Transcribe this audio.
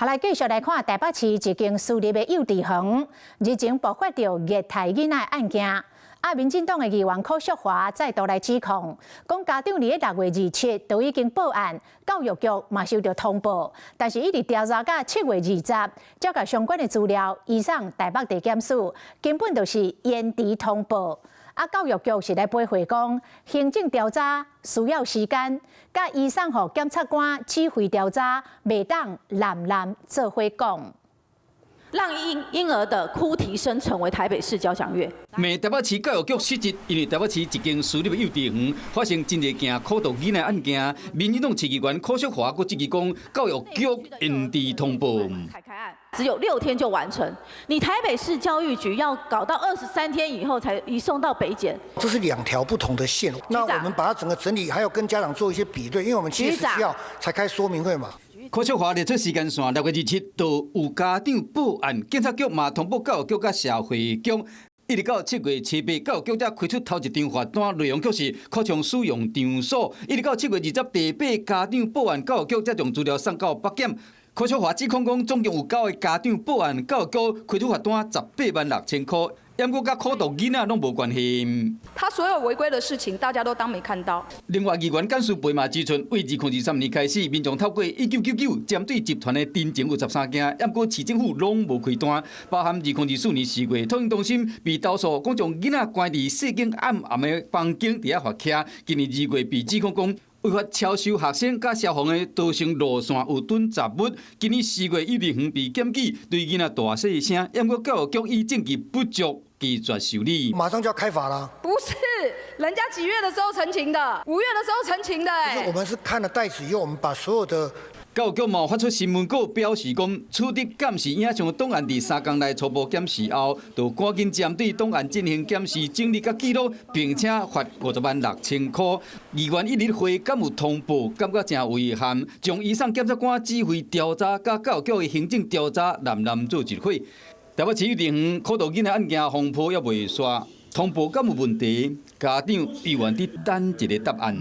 好來，繼續來看台北市一間私立的幼稚園，日前爆發著虐待囡仔的案件。啊，民進黨的議員柯淑華再度來指控，講家長佇咧6月27都已經報案，教育局嘛收著通報，但是一直調查到7月20，才共相關的資料移送台北地檢署，根本就是延遲通報。啊，教育局是來回覆講，行政調查需要時間，共移送予檢察官指揮調查，袂當濫濫做伙講。讓嬰兒的哭啼聲成為台北市交響樂。罵台北市教育局失職，因為台北市一間私立的幼稚園發生真濟件苦毒囡仔案件，民進黨市議員柯淑華閣質疑講，教育局延遲通報。只有6天就完成，你台北市教育局要搞到23天以後才移送到北檢。這是兩條不同的線，那我們把它整個整理，還要跟家長做一些比對，因為我們7月17號才開說明會嘛。柯淑華列出時間線，6月27就有家長報案，警察局嘛通報教育局佮社會局，一直到7月7日，教育局才開出頭一張罰單，內容卻是擴充使用場所。一直到7月20，第八家長報案，教育局才將資料送到北檢。柯淑華指控講，總共有九个家長報案，教育局開出罰單186,000箍。毋過佮苦毒囡仔攏無關係。他所有違規的事情，大家都當沒看到。另外，議員簡思培嘛指出，對2023年開始，民眾透過1999針對集團的陳情有13件，毋過市政府攏無開單。包含2024年4月，托嬰中心被投訴，講將囡仔關佇細間暗暗的房間佇遐罰徛。今年2月被指控講違法超收學生佮消防的逃生路線有囤雜物。今年4月幼兒園被檢舉對囡仔大細聲，毋過教育局以證據不足，拒絕受理。馬上就要開罰了。不是，人家幾月的時候陳情的？5月的時候陳情的。不是，我們是看了袋子以後，我們把所有的教育局嘛發出新聞稿，表示講，取得監視影像檔案佇3工內初步檢視後，就趕緊針對檔案進行檢視、整理佮記錄，並且罰506,000箍。議員一日回敢有通報，感覺誠遺憾，將移送檢察官指揮調查，佮教育局的行政調查濫濫做一伙。台北市幼稚園苦毒囡仔案件風波猶未煞，通報敢有問題？家長猶原佇等一个答案。